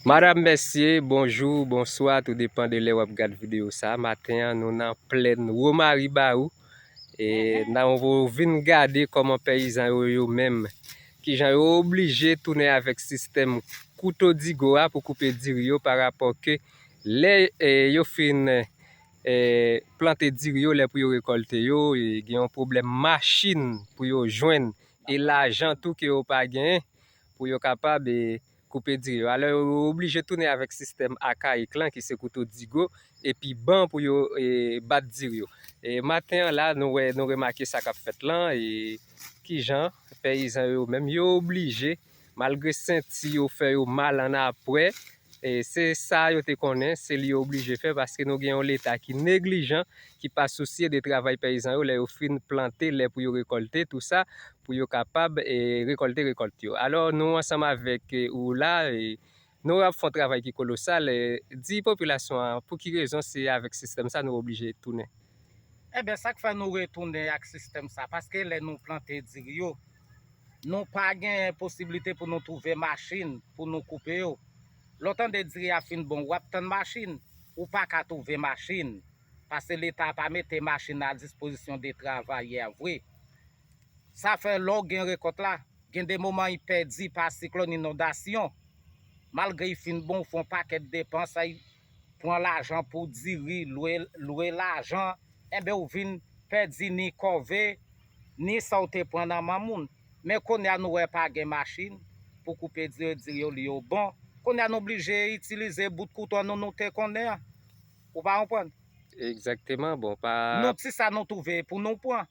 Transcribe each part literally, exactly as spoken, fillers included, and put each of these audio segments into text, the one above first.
Madanm, mesye, bonjou, bonswa, tou depan de lè w ap gad videyo sa. Maten an, nou nan plèn Womari Bawou. E nou vin gade kòman peyizan yo, yo menm, kijan yo oblije tounen avèk sistèm kouto digo a pou koupe diri yo, pa rapò ke lè, e, yo fin, e, plante diri yo, lè pou yo rekòlte yo, e, gen yon pwoblèm machin pou yo jwenn, e lajan tou ke yo pa genyen pou yo kapab, e, koupe diri yo. Alò, yo oblije tounen avèk sistèm akayik lan, ki se kouto digo, epi ban pou yo, e, bat diri yo. E maten an la, nou wè, nou remake sa k ap fèt lan, e kijan peyizan yo menm, yo oblije, malgre senti yo fè yo mal annapre, e se sa yo te konnen, se li yo oblije fè, paske nou gen yon Leta ki neglijan, ki pa sousye de travay peyizan yo, lè yo fin plante, lè pou yo rekòlte, tou sa, pou yo kapab, e, rekòlte rekòt yo. Alò, nou ansanm avèk, e, ou la, e, nou ap fè yon travay ki kolosal, e, di popilasyon an pou ki rezon se avèk sistèm sa nou oblije tounen. Ebyen, sa k fè nou retounen ak sistèm sa, paske lè nou plante diri yo, nou pa gen posiblite pou nou twouve machin pou nou koupe yo. Lè w tande diri a fin bon, w ap tann machin, ou pa ka twouve machin, paske Leta pa mete machin a dispozisyon de travayè vre. Sa fè lè w gen rekòt la, gen de moman li pèdi pa siklòn, inondasyon. Malgre li fin bon, ou fè yon pakèt depans, ay pran lajan pou diri, lwe, lwe lajan, enben ou vin pèdi ni kòve, ni sa w te pran nan men moun. Men kounye a nou wè pa gen machin pou koupe diri, diri yo li yo bon. Kounye a nou blije itilize bout kouto nou, nou te konnen an. Ou pa konprann? Egzakteman, bon, pa... Nou ti sa nou twouve pou nou pran.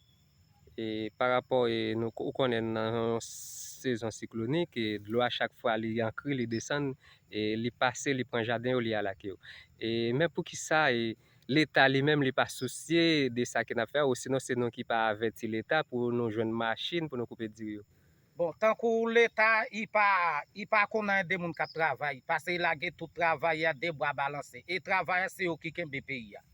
E pa rapò, e, nou, ou konnen nan yon sezon siklonik, e dlo a chak fwa li ankri, li desann, e li pase, li pran jaden yo, li al ak yo. E men poukisa, e, Leta li menm li pa sousye de sa ke n ap fè a, osinon se nou ki pa avèti Leta pou nou jwenn machin pou nou koupe diri yo? Bon, tankou Leta, li pa, li pa konn anyen de moun k ap travay, paske li lage tout travay a de bra balanse. E travay a se yo ki kenbe peyi a.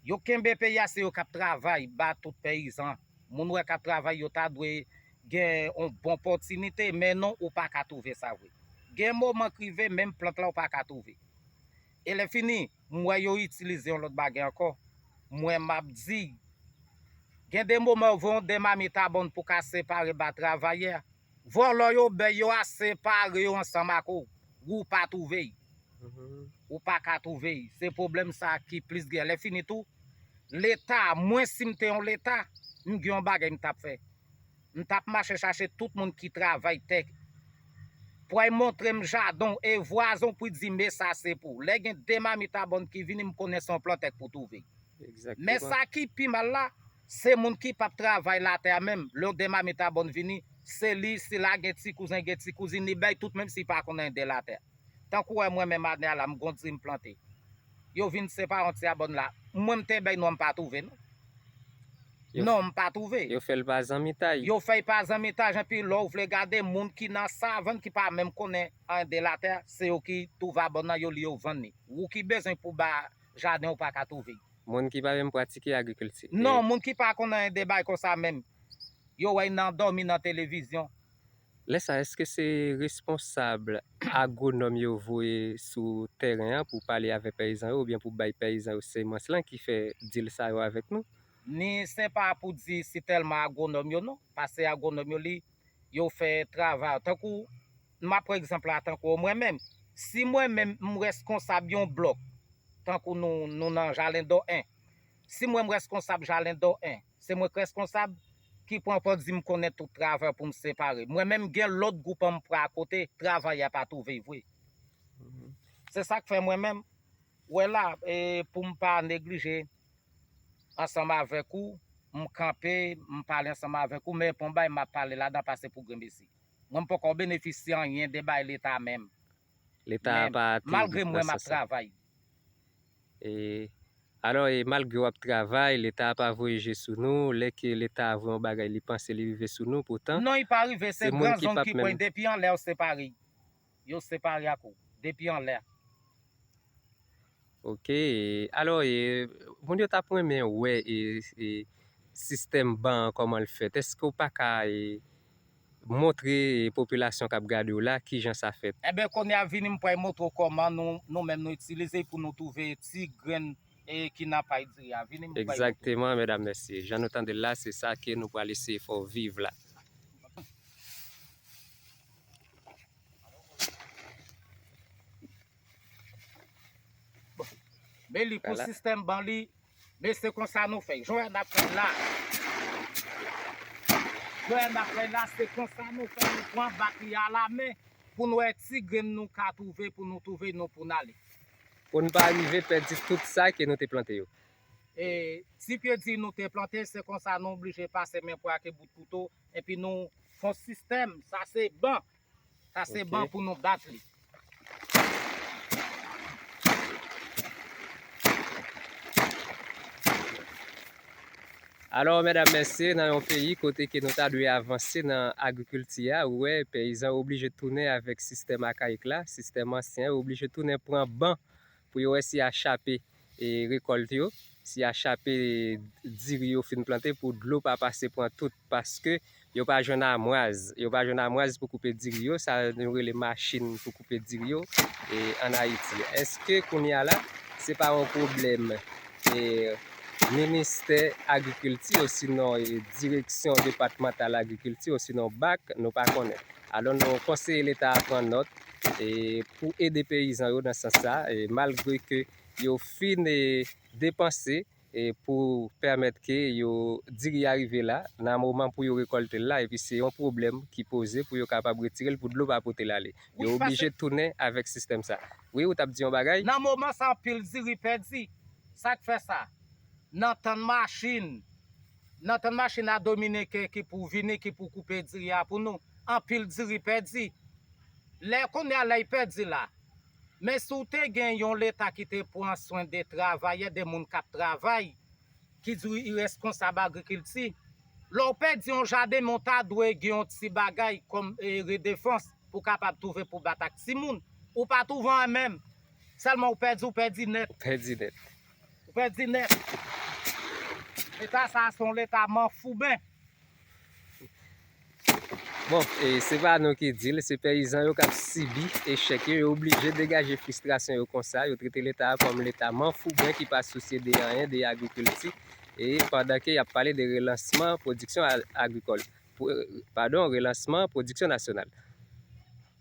Yo kenbe peyi a, se yo k ap travay ba tout peyizan. Moun ou wè k ap travay, yo ta dwe gen yon bon opòtinite, men non, ou pa ka twouve sa vre. Gen moman k rive, menm plant la, ou pa ka twouve. E lè fini, m wè yo itilize yon lòt bagay ankò. M wè m ap di, gen de moman yo voye yon de mamit abòn pou ka separe ba travayè. Vòlò yo, bèy yo a separe yo ansanm ak ou. Ou pa twouve l. Mhm. Ou pa ka twouve l. Se pwoblèm sa ki plis gen. Lè fini tou, Leta, mwen si m te yon Leta, m gen yon bagay m t ap fè. M t ap mache chache tout moun ki travay tè. Pou al montre m jaden w, e vwazen w pou di, men sa se pou w. Lè gen de mamit abòn ki vini, m konnen se yon plantè k pou twouve. Men sa ki pi mal la, se moun ki p ap travay latè a menm. Lè yon de mamit abòn vini, se li, si la gen ti kouzen, gen ti kouzin, li bay tout, menm si li pa konn anyen de latè a. Tankou wè mwen menm ane a la, m gon diri m plante. Yo vin separe yon ti abòn la. Mwen m te bay non, m pa twouve non. Non, m pa twouve. Yo fè l pa zanmitay. Yo fè l pa zanmitay, epi lè w vle gade, moun ki nan savann ki pa menm konnen anyen de latè, se yo ki twouve abòn nan, yo li yo vann li. Ou ki bezwen pou ba jaden, ou pa ka twouve. Moun ki pa menm pratike agrikilti. Non, moun ki pa konn anyen de bagay konsa menm. Yo wè l nan dòmi nan televizyon. Lè sa, èske se responsab agwonòm yo voye sou tèren an pou pale avèk peyizan yo oubyen pou bay peyizan yo semans lan ki fè dil sa yo avèk nou? Ni se pa pou di si tèlman agwonòm yo non, paske agwonòm yo li, yo fè travay. Tankou, m ap pran egzanp la, tankou mwen menm, si mwen menm m reskonsab yon blòk, tankou nou, nou nan Jalendò en, si mwen m reskonsab Jalendò en, se mwen k reskonsab, ki pran pòz di m konnen tout travay pou m separe. Mwen menm gen lòt gwoup an m pran akote, travay a pa twouve vre. Mhm. Se sa k fè mwen menm, wè la, e, pou m pa neglije ansanm avèk ou, m kanpe, m pale ansanm avèk ou, men pon bay m ap pale ladan pase pou grenmesi. Mwen m poko benefisye anyen de bay Leta menm. Leta a pa te... Malgre mwen m ap travay. E, alò, e, malgre w ap travay, Leta a pa voye je sou nou. Lè ke Leta a voye yon bagay, li panse li rive sou nou, poutan... Non, li pa rive, se gran zong ki pran depi anlè yo separe. Yo separe ak ou, depi anlè. Ok, e, alò, e, moun yo t ap renmen wè, e, e, sistèm ban an kòman l fèt. Èske w pa ka, e, montre popilasyon k ap gade w la kijan sa fèt. Enben, kounye a, vini m pral montre w kòman nou, nou menm nou itilize pou nou twouve ti grenn e ki nan pay diri a. Vini m pral montre w. Egzakteman, medam, mesye. Jan nou tande l la, se sa ke nou pral eseye fè w viv la. Men li pou sistèm ban li, men se konsa nou fè. Jan n ap fè la. Jan n ap fè la, se konsa nou fè. Nou pran bak li alamen pou n wè ti grenn nou ka twouve, pou nou twouve nou pou n ale. Pou n pa rive pèdi tout sa ke nou te plante yo. E ti pye diri nou te plante, se konsa nou oblije pase men pou ak bout kouto, epi nou fè yon sistèm, sa se ban. Sa se ban pou nou bat li. Alò, medam, mesye, nan yon peyi kote ke nou ta dwe avanse nan agrikilti a, ou wè, peyizan yo oblije tounen avèk sistèm akayik la, sistèm ansyen, yo oblije tounen pran ban pou yo wè si y a chape e, rekòlt yo, si y a chape diri yo fin plante pou dlo pa pase pran tout, paske yo pa jwenn amwaz. Yo pa jwenn amwaz pou koupe diri yo, sa nou rele machin pou koupe diri yo, e, ann Ayiti. Èske kounye a la, se pa yon pwoblèm, e, ministè agrikilti, osinon, e, direksyon depatmantal agrikilti, osinon bak, nou pa konnen. Alò, nou konseye Leta a pran nòt, e, pou ede peyizan yo nan sans sa, e, malgre ke yo fin, e, depanse, e, pou pèmèt ke yo diri a rive la, nan moman pou yo rekòlte l la, epi se yon pwoblèm ki poze pou yo kapab retire l, pou dlo pa pote l ale. Yo oblije tounen avèk sistèm sa. Wi, ou t ap di yon bagay? Nan moman sa, anpil diri pèdi. Sa k fè sa? N ap tann machin. N ap tann machin a Dominiken ki pou vini, ki pou koupe diri a pou nou. Anpil diri pèdi. Lè kounye a, lè y pèdi la. Men si w te gen yon Leta ki te pran swen de travayè, de moun k ap travay, ki di w ireskonsab agrikilti, lè w pèdi yon jaden, men w ta dwe gen yon ti bagay kòm, e, redefans pou w kapab twouve pou bat ak timoun. Ou pa twouve anyen menm. Sèlman w pèdi, w pèdi nèt. Ou pèdi nèt. Ou pèdi nèt. Leta sa a se yon Leta manfouben. Bon, e se pa nou ki di l, se peyizan yo k ap sibi echèk yo, yo oblije degaje fristrasyon yo konsa, yo trete Leta a kòm Leta manfouben ki pa sousye de anyen, de agrikilti, e pandan ke y ap pale de relansman pwodiksyon a-, agrikòl, pwo-, padon, relansman pwodiksyon nasyonal.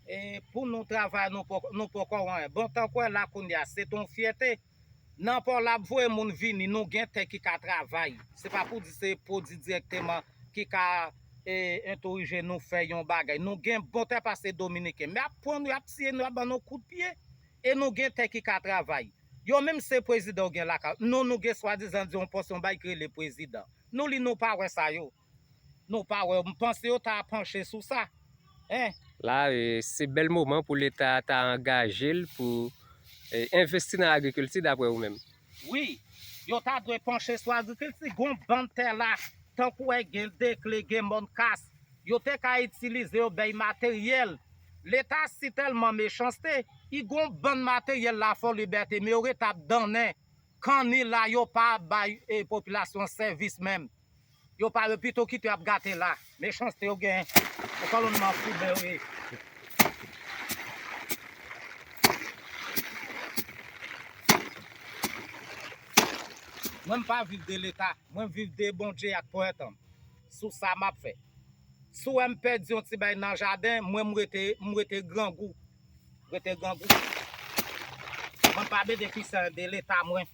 E pou nou travay, nou poko, nou poko wè anyen. Bon, tankou w wè la kounye a, se t on fyète. Nan pò l ap voye moun vini, nou gen tè ki ka travay. Se pa pou di se pwodui dirèkteman ki ka, e, entourije nou fè yon bagay. Nou gen bon tè pase Dominiken. Men y ap pran nou, y ap tiye nou, y ap ban nou kout pye. E nou gen tè ki ka travay. Yo menm se prezidan yo gen lakay. Nou, nou gen swadizan di yon pòsyon bay ki rele prezidan. Nou li nou pa wè sa yo. Nou pa wè, m panse yo ta panche sou sa. Hein? La, e, se bèl moman pou Leta ta angaje l pou, e, envesti nan agrikilti, daprè ou menm. Wi, yo ta dwe panche sou agrikilti. Gon bann tè la, tankou wè gen Dekle, gen Mòn Kas, yo te ka itilize yo bay materyèl. Leta si tèlman mechanste, i gon bann materyèl la Fò Libète, men yo ret ap dannen. Kanni la, yo pa bay, e, popilasyon sèvis menm. Yo pa, yo pito kite y ap gate la. Mechanste yo gen. Yo kolonn manfouben yo ye. Mwen m pa viv de Leta. Mwen m viv de Bondye ak pwèt an. Sou sa m ap fè. Si w wè m pèdi yon ti bagay nan jaden, mwen m rete, m rete grangou. Rete grangou. Mwen pa benefisye de Leta mwen.